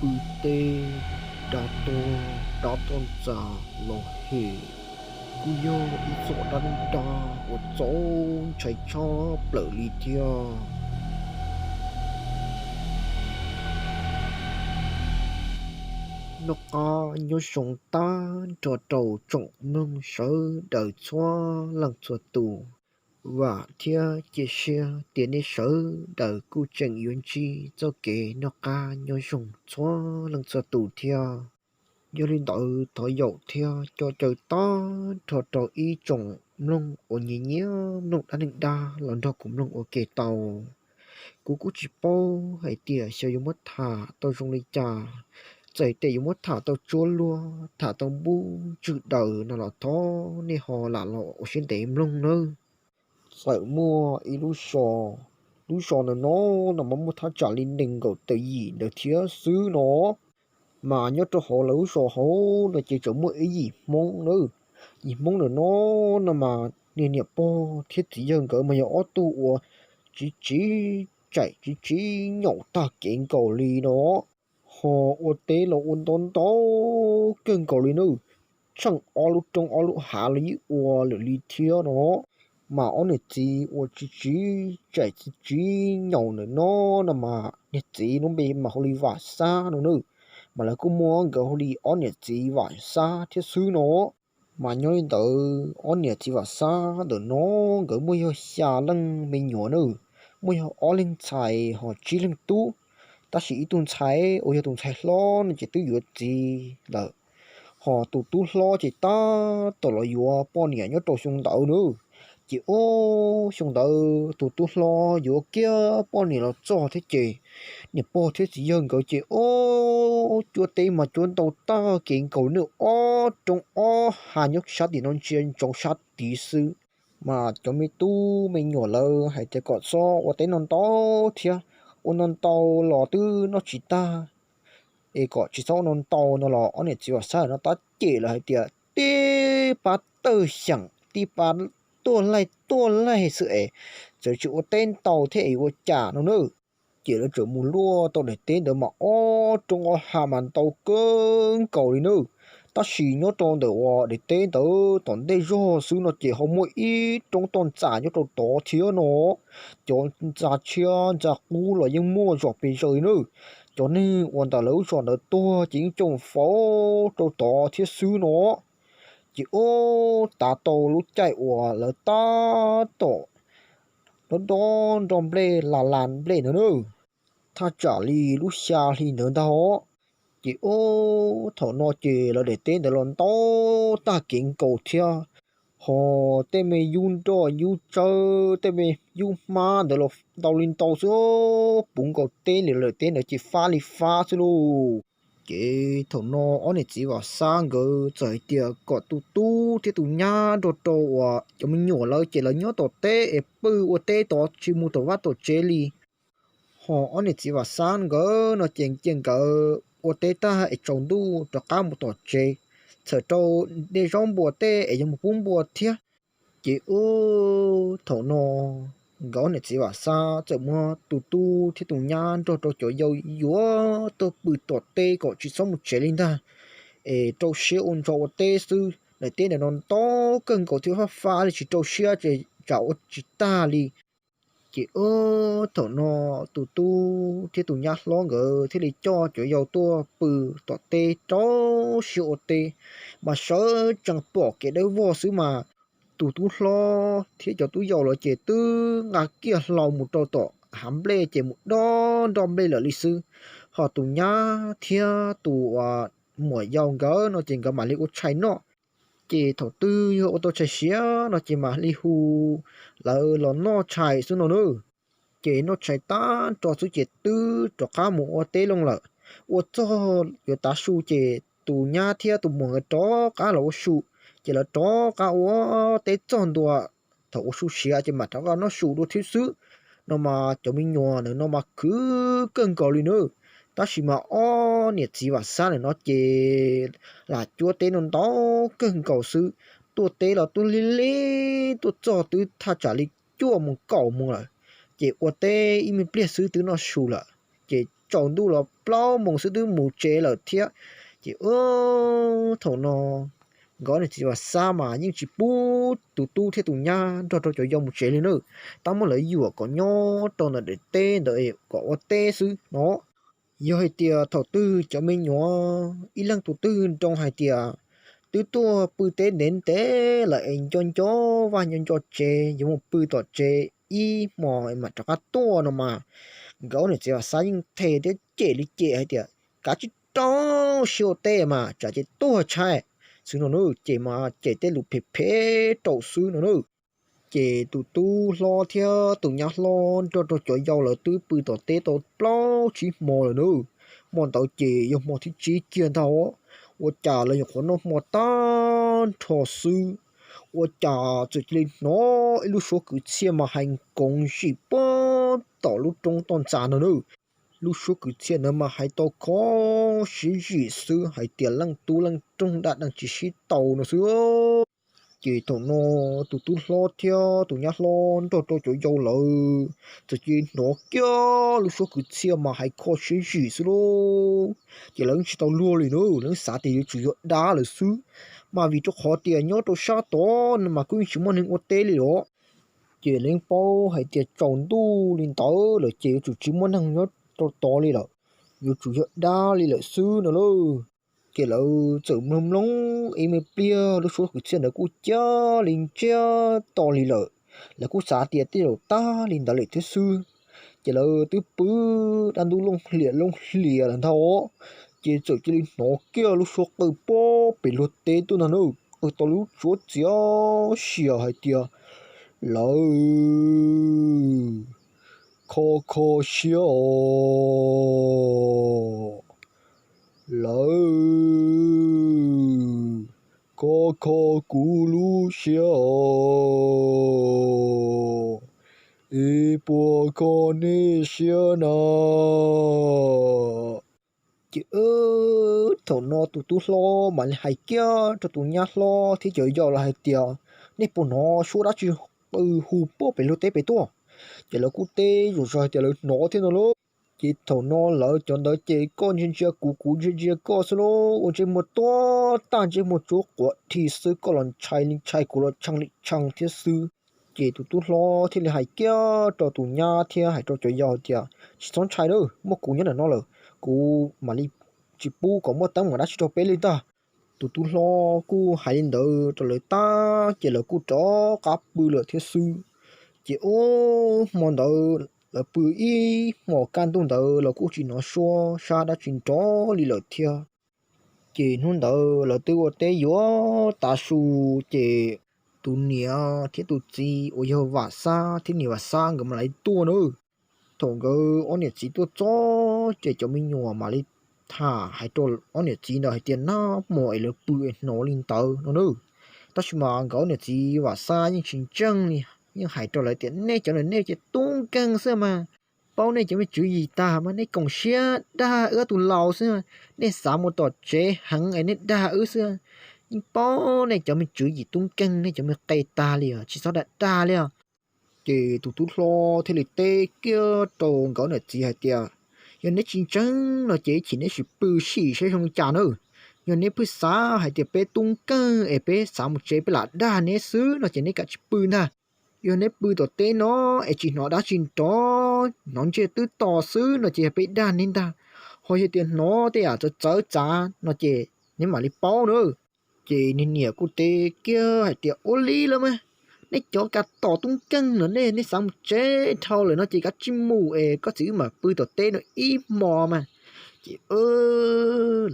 Pw teb, dab tuag dab tuag ntxas los hem, kuj yog ib txoj dab neeg dab uas txaus ntshai tshaj plaws li thiab. Noj qab nyob zoo tag nrho rau tsoom mloog sawv daws txhua leej txhua tus. Vam thiab cia siab tias nej sawv daws kuj tseem yuav ntsib txoj kev noj qab nyob zoo txhua leej txhua tus thiab. Yog li ntawd thov yaum thiab coj caw tag nrho rau ib tsoom mloog uas nyiam nyiam mloog dab neeg dab los nrog kuv mloog ua ke tau. Kuv kuj tsis paub hais tias xyov yuav muab tham tau zoo li cas, txawm tias yuav muab tham tau tsuab luag, tham tau npub ntswg daws no los thov nej ho lam los ua siab ntev mloog nawb. Txawm muaj ib lub zos, lub zos ntawm no no mas muaj thaj tsam li nees nkaum tawm yim ntawd thiab xwb no. Mas nyob rau hauv lawv lub zos hauv no ces tseem muaj ib yim Hmoob na. Yim Hmoob ntawm no no mas niag niam pog thiab txiv yawg nkawd mas yog ob tug uas tsis tsim txaim tsis tsim nyog tag kev nkaus li no. Ho ua teb los ua ntau ntau kawg nkaus li na, tsheej ob lub roob ob lub hav los yeej ua lawm li thiab no. Mas ob niam txiv uas tsis tsim txaim tsis tsim nyog ntawm no no mas niag txiv lub npe mas hu li Vam Xab no na. Mas lawv kuj muab nkawd hu li ob niam txiv Vam Xab thiab xwb no. Mas nyob li ntawd ob niam txiv Vam Xab ntawm no nkawd muaj yog xya leej me nyuam na, muaj yog ob leeg ntxhais ho tsib leeg tub. Tab sis ib tug ntxhais uas yog tus ntxhais hlob no ces twb yuav txiv lawm, ho tus tub hlob ces tab tom los yuav poj niam nyob rau xyoo ntawd na. Ces ob xyoo ntawd tus tub hlob yuav kiag poj niam los txog thiab ces niam pog thiab txiv yawg nkawd ces ob cuab teb mas cuab ntau tag kev nkaus na, ob roob ob hav nyob sab tim no ntsia ntsoov sab tid xwb. Mas cov me tub me nyuam lawv hais tias kom txhob ua teb no ntau thiab, ua no ntau los twb noj tsis tag, es kom tsis txhob ua no ntau no los ob niam txiv Vam Xab no tab cem lawv hais tias tib pab tawg xyeem tib pab tuaj laig tuaj laig xwb es txawm tsis ua teb ntau thiab es ua cas no na. Ces lawv txawm mus luaj tau daim teb ntawd mas ob roob ob hav mas ntau kawg nkaus li na. Tab sis nyob rau ntawm uas daim teb ntawd tom ntej zog xwb no ces ho muaj ib roob toj ntxas nyob rau tod thiab no. Cov ntxa tshiab ntxa qub los yeej muaj zom pes zaws li na. Cov neeg uas ntawm lawv lub zos ntawd tuag ces yeej coj faus rau tod thiab xwb no. Ces ub, tav tau lub caij uas lawv tab tom dob dob nroj nplej la la nplej ntawd na, thaj tsam li lub xya hli ntawd ntag. Ces ub, thaum no ces lawv daim teb ntawd los ntau tag kev nkaus thiab, ho tej me yub nroj yub tsawb tej me yub hmab ntawd los ntau li ntau xwb, puv nkaus teb li lawv daim teb ntawd ces fab li fab xwb lauj. Ces thaum no ob niam txiv Vam Xab nkawd txawm hais tias kom tus tub thiab tus nyab nrog rau uas cov me nyuam lawv ces lawv nyob tom teb es pw ua teb tod tsis mus tom vaj tom tsev li. Ho ob niam txiv Vam Xab nkawd no ces cia nkawd ua teb tag es tsaus ntuj rov qab mus tom tsev, txhawm rau de zaub npua tej es yuav mus pub npua thiab. Ces ub, thaum no nkawd ob niam txiv Vam Xab txawm muab tus tub thiab tus nyab nrog rau cov yau yuav tuaj pw tom teb kom tsis txhob mus tsev li ntag, es rau siab ua ntso ua teb xwb. Daim teb ntawm no ntau kawg nkaus thiab fab fab li tsis rau siab ces tsam ua tsis tag li. Ces ub, thaum no tus tub thiab tus nyab hlob nkawd thiaj li coj cov yau tuaj pw tom teb rau siab ua teb, mas sawv tsees pom kev dawb vog xwb mas tus tub hlob thiab cov tub yau lawv ces twb nqa kiag hlau mus rau tom hav nplej ces mus dob nroj nplej lawm li xwb. Ho tus nyab thiab tus muam yau nkawd no ces nkawd mam li ua tshais noj. Ces thaum twg yog ua tau tshais siav no ces mam li hu lawv los noj tshais xwb no na. Ces noj tshais tag nrho xwb ces twb rov qab mus ua teb lawm. Ua txog yuav tav su ces tus nyab thiab tus muam nkawd rov qab los ua su, ces lawv rov qab ua teb txog ntua. Thaum ua su siav ces mam rov qab noj su dua thiab xwb. No mas cov me nyuam ntawm no mas khwv kawg nkaus li na. Tab sis mas ob niam txiv Vam Xab ntawm no ces lam cuab teb no ntau kawg nkaus xwb. Tuaj teb los tuaj lig lig, tuaj txog twb thaj tsam li cuaj moos kaum moos lawm, ces ua teb ib me pliag xwb twb noj su lawm. Ces tsaus ntuj los plaub moos xwb twb mus tsev lawm thiab. Ces thaum no nkawd niam txiv Vam Xab mas yeej tsis pub tus tub thiab tus nyab nrog rau cov yau mus tsev li na, tab muab lawv yuam kom nyob rau ntawm daim teb ntawd kom ua teb xwb no. Yog hais tias thaum twg cov me nyuam ib leeg tus twg nroo hais tias twb tuaj pw teb ntev ntev lawm es nco nco vaj nco nco tsev yuav mus pw tom tsev ib hmos mam rov qab tuaj no mas, nkawd niam txiv Vam Xab yeej them thiab cem li cem hais tias kav tsij rau siab ua teb mas tsam ces tuag tshaib xwb no na, ces mas cem tej lus phem phem rau xwb no na. Ces tus tub hlob thiab tus nyab hlob nrog rau cov yau lawv twb pw tom teb tau plaub tsib hmo lawm na. Hmo ntawd ces yog hmo thib tsib kiag ntag, ua cas lawv nyuam qhuav noj hmo tag nrho xwb, ua cas txawm cia li hnov ib lub suab kwv txhiaj mas hais nkoov zim puag tom lub roob toj ntxas no na. Lub suab kwv txhiaj ntawd mas hais tau kho siab zim xwb hais tias leej tub leej roog daj dees tsis sib tau no xwb. Ces thaum no tus tub hlob thiab tus nyab hlob nrog rau cov yau lawv txawm cia li hnov kiag lub suab kwv txhiaj mas hais kho siab zim xwb lauj. Ces lawv tsis tau luag li na, lawv xav tias yuav tsum yog dab lawm xwb, mas vim rau qhov tias nyob rau sab tod no mas kuj yeej tsis muaj neeg ua teb li los. Ces lawv paub hais tias tsaus ntuj li ntawd lawm ces yuav tsum tsis muaj neeg nyob rau tod li lawm, yuav tsum yog dab li lawm xwb no lauj. Ces lawv txawm mloog mloog ib me pliag lub suab kwv txhiaj ntawd kuj cia li ntsiag to li lawm. Lawv kuj xav tias tej zaum tag li ntawd lawm thiab xwb. Ces lawv twb pw dab ntub looj hlias looj hlias lawm ntag, ces txawm cia li hnov kiag lub suab qw puag pem luag teb tuaj ntag na, qw tau lub suab txiav xias hais tias, lawv kho kho siab os, lawv kho kho kuv lub siab os, es puas kho nej siab na? Ces thaum no tus tub hlob mam li hais kiag rau tus nyab hlob thiab cov yau lawv hais tias, nej puas hnov suab dab tsi qw hu puag pem luag teb pem tuaj? Ces lawv kuj teb zom zaws hais tias lawv hnov thiab no lauj. Ces thaum no lawv cov ntawd ces koj ntsia ntsia kuv, kuv ntsia ntsia koj xwb lauj, ua ntsej muag tuag tag ntsej muag tsuab quav dhi xwb, koj los ntshai li ntshai kuv los tshee li tshee thiab xwb. Ces tus tub hlob thiaj li hais kiag rau tus nyab thiab hais rau cov yau tias, tsis txhob ntshai na, muaj kuv nyob ntawm no lawm, kuv mam li tsis pub kom muaj teeb meem dab tsi rau peb li ntag. Tus tub hlob kuj hais li ntawd rau lawv tag ces lawv kuj rov qab pw lawm thiab xwb. Ces ub hmo ntawd lawv pw ib hmos kaj ntug ntawd los kuj tsis hnov suab sab dab tsi nrov li lawm thiab. Ces hnub ntawd lawv twb ua teb yuav tav su, ces tus niam thiab tus txiv uas yog Vam Xab thiab niam Vam Xab nkawd mam li tuaj na. Thaum nkawd ob niam txiv tuaj txog ces cov me nyuam mam li tham hais rau ob niam txiv ntawd hais tias, nag hmo es lawv pw es hnov li ntawd no na. Tab sis mas nkawd ob niam txiv Vam Xab yeej tsis ntseeg li, yeej hais rau lawv tias, nej cov no nej ces tub nkeeg xwb mas, paub nej cov me tswv yim tag mas nej koom siab dag wb tus laus xwb, nej xav mus tom tsev heev es nej dag wb xwb. Yeej paub nej cov me tswv yim tub nkeeg, nej cov me qe tag li os, tsis txhob dag dag li os. Ces tus tub hlob thiaj li teb kiag rau nkawd niam txiv hais tias, yog neb tsis ntseeg no ces ib chim neb sim pw sim saib zoo li cas na. Yog neb pheej xav hais tias peb tub nkeeg es peb xav mus tsev peb lam dag neb xwb no ces neb kav tsij pw ntag. Yog neb pw tom teb no es tsis hnov dab tsi nrov, hnov ntsiag twb to xwb no ces yog peb dag neb ntag. Ho yog tias hnov tej yam txawv txawv txav no ces neb mam li paub na. Ces niag niam kuj teb kiag hais tias, ua li lawm mas, nej cov kav tom tub nkeeg no nej, nej xav mus tsev dhau lawm no ces kav tsij mus es koj txiv wb mam pw tom teb no ib hmo mas. Ces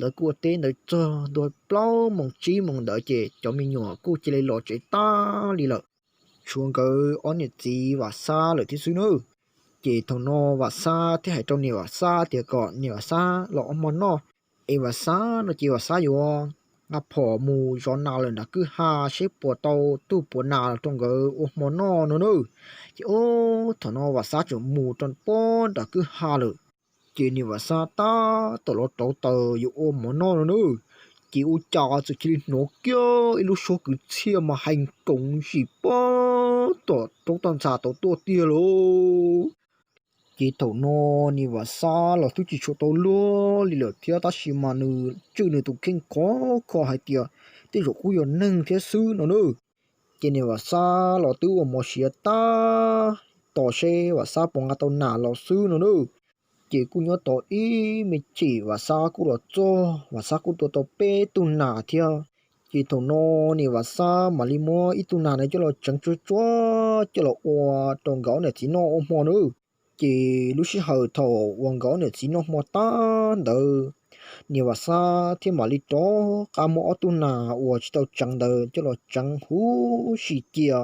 lawv kuj ua teb ntawd txog ntua plaub moos tsib moos ntawd ces cov me nyuam kuj cia li los tsev tag li lawm, tshuav nkawd ob niam txiv Vam Xab lawm thiab xwb na. Ces thaum no Vam Xab thiaj hais rau niam Vam Xab tias kom niam Vam Xab los ua hmo noj. Es Vam Xab no ces Vam Xab yuav nqa phom mus zov nas lawm nram kwj ha seb puas tau tug puav nas los rau nkawd ua hmo noj no na. Ces ub thaum no Vam Xab tseem mus rau puag nram kwj ha lawm, ces niam Vam Xab tab tom los rauv taws yuav ua mov noj no na. Ces ua cas txawm cia li hnov kiag ib lub suab kwv txhiaj mas hais nkoov zim puag tom roob toj ntxas tod tuaj tiag lauj. Ces thaum no niam Vam Xab los twb tsis tshua tau luag li lawm thiab, tab sis mas nws tswj nws tus kheej khov kho hais tias tej zaum kuj yog neeg thiab xwb no na. Ces niam Vam Xab los twb ua mov siav tab tom seb Vam Xab puas nqa tau nas los xwb no na. Ces kuj nyob tau ib me chim Vam Xab kuj los txog, Vam Xab kuj tua tau peb tug nas thiab. Ces thaum no niam Vam Xab mam li muab ib tug nas na coj los tseev tsuag tsuag coj los ua rau nkawd ob niam txiv noj ua hmo na. Ces lub sij hawm thaum uas nkawd ob niam txiv noj hmo tag ntawd, niam Vam Xab thiaj mam li rov qab muab ob tug nas uas tsis tau tseev ntawd coj los tseev huv si cia.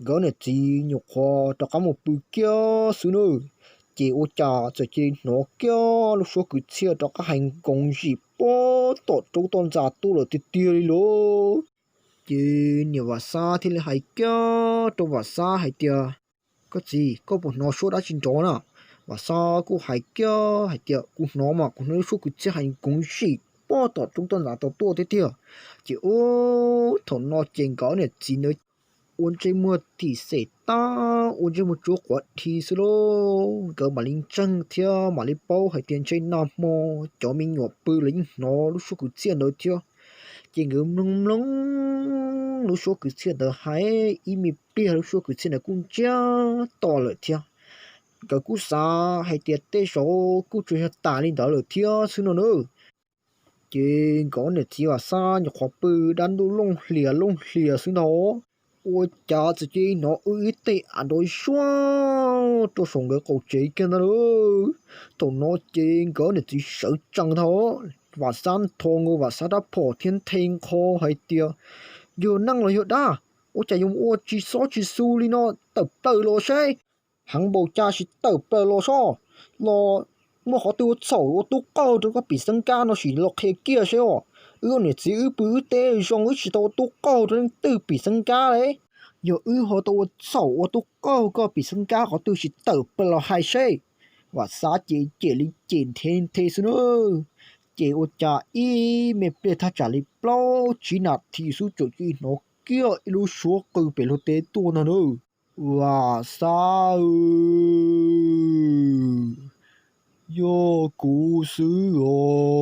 Nkawd ob niam txiv nyuam qhuav rov qab mus pw kiag xwb na, ces ua cas txawm cia li hnov kiag lub suab kwv txhiaj rov qab hais nkoos zim puag tom roob toj ntxas tuaj lawm tiag tiag li lauj. Ces niam Vam Xab thiaj li hais kiag rau Vam Xab hais tias, Koj txiv, koj puas hnov suab dab tsi nrov na? Vam Xab kuj hais kiag hais tias, Kuv hnov mas, kuv hnov lub suab kwv txhiaj hais nkoos zim puag tom roob toj ntxas tau tuaj tiag tiag. Ces ub, thaum no ces nkawd ob niam txiv ntawd ua ntsej muag thim xem tag, ua ntsej muag tsuab quav dhi xwb lauj. Nkawd mam li ntseeg thiab mam li paub hais tias ntshe nag hmo cov me nyuam pw los yeej hnov lub suab kwv txhiaj ntawd thiab. Ces nkawd mloog mloog lub suab kwv txhiaj ntawd hais ib me pliag, lub suab kwv txhiaj ntawd kuj ntsiag to lawm thiab. Nkawd kuj xav hais tias tej zaum kuj tsuas yog tas li ntawd lawm thiab xwb no na. Ces nkawd ob niam txiv Vam Xab nyuam qhuav pw dab ntuj looj hlias looj hlias xwb ntag. Ua cas txawm cia li hnov wb ib teg av nrov zuag rau saum nkawd qaum tsev kiag ntag lauj. Thaum no ces nkawd ob niam txiv sawv tsees ntag. Vam Xab ntho nkaus Vam Xab rab phom thiab nthe nqho hais tias, Yog neeg los yog dab? Ua cas yuav mus ua tsis xob tsis xu li no? Tawm plaws los seb. Heev npaum cas sis tawm plaws los seb, los muaj qhov twg ua txhaum ua tub qaug rau koj pim xeeb kab no sim los qhia kiag seb os. Wb ob niam txiv wb pw wb teb zoo, wb tsis tau ua tub qaug rau leej twg pim xeeb kab li. Yog wb ho tau ua txhaum ua tub qaug koj pim xeeb kab qhov twg sis tawm plaws los hais seb. Vam Xab ces cem li cem nthe nthe xwb na. Ces ua cas ib me pliag thaj tsam li plaub tsib nas this xwb txawm cia li hnov kiag ib lub suab qw pem luag teb tuaj ntag na. Vam Xab aw, yog kuv xwb os.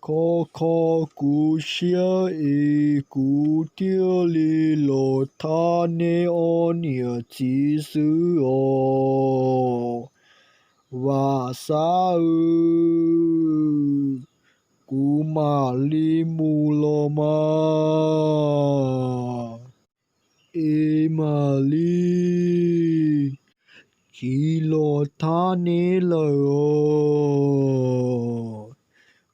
Kho kho kuv siab es kuv thiaj li los thab neb ob niam txiv xwb os. Vam Xab aw, kuv mam li mus los mas. Es mam li tsis los thab neb lawm os.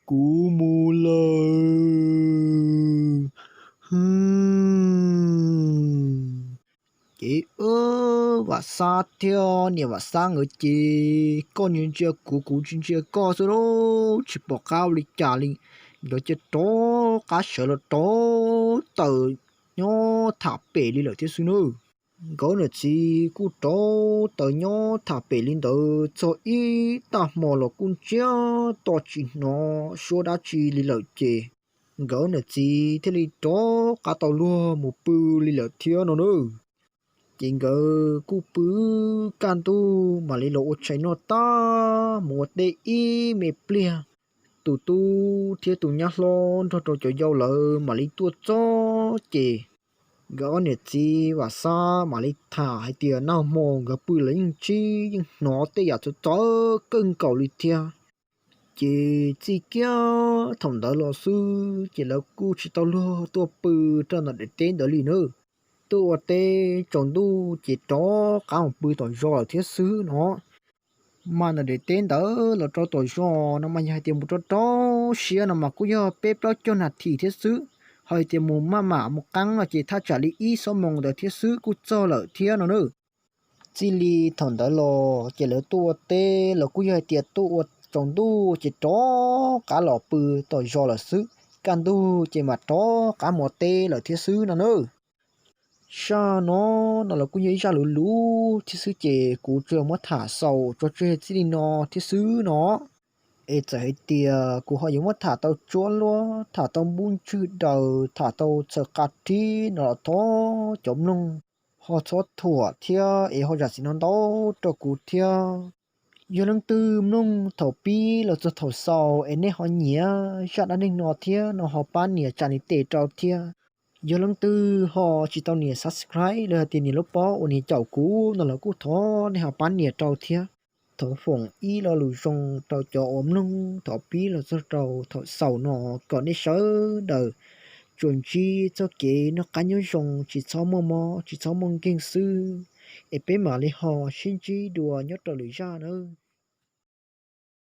Kuv mus lawm. Ces Vam Xab thiab niam Vam Xab nkawd ces koj ntsia ntsia kuv, kuv ntsia ntsia koj xwb lauj, tsis pom qab ua li cas li. Nkawd cia rov qab sawv los rauv taws nyob tham pem li lawm thiab xwb nawb. Nkawd niam txiv kuj rauv taws nyob tham pem li ntawd txog ib tag hmo los kuj ntsiag to tsis hnov suab dab tsi li lawm ces nkawd niam txiv thiaj li rov qab tau luag mus pw li lawm thiab no nawb. Ces nkawd kuj pw kaj ntug mam li los ua tshais noj tag mus ua teb ib me pliag, tus tub thiab tus nyab hlob nrog rau cov yau lawv mam li tuaj txog ces nkawd ob niam txiv Vam Xab mam li tham hais tias nag hmo nkawd pw los yeej ntsib yeej hnov tej yam txawv txawv kawg nkaus li thiab. Ces txij kiag thaum ntawd los xwb ces lawv kuj tsis tau luag tuaj pw rau ntawm daim teb ntawd li nawb. Tuaj ua teb tsaus ntuj ces rov qab mus pw tom zos lawm thiab xwb no. Mas ntawm daim teb ntawd los rau tom zos no mas yog hais tias mus rau rau siab no mas kuj yog peb plaub caug nas this thiab xwb. Ho hais tias mus maj mam mus qeeb no ces thaj tsam li ib xuab moos ntawd thiab xwb kuj txog lawm thiab no nawb. Txij li thaum ntawd los ces lawv tuaj ua teb los kuj yog hais tias tuaj ua tsaus ntuj ces rov qab los pw tom zos lawm xwb, kaj ntug ces mam rov qab mus ua teb lawm thiab xwb no nawb. Zaj no no los kuj yog ib zaj luv luv thiab xwb ces kuv tsuas muab tham xaus tso tseg txij li no thiab xwb no. Es txawm hais tias kuv ho yuav muab tham tau tsuab luab, tham tau npuj ntswg daws, tham tau txhaws qa rhib no los thov cov mloog ho txhob thuam thiab es ho zam txim no ntau rau kuv thiab. Yog leej twg mloog thaum pib los txog thaum xaus es nej ho nyiam zaj dab neeg no thiab no ho pab nias tsam nias tes rau thiab. Yog leej twg ho tsis tau nias subscribe los hais tias nias lub pob uas nias caum kuv no los kuj thov nej ho pab nias rau thiab. Thov foom ib lo lus zoo rau cov uas mloog thaum pib los txog rau thaum xaus no kom nej sawv daws tsuas ntsib txoj kev noj qab nyob zoo, tsis txhob muaj mob, tsis txhob muaj nkeeg xwb. Es peb mam li ho sib ntsib dua nyob rau lwm zaj nawb.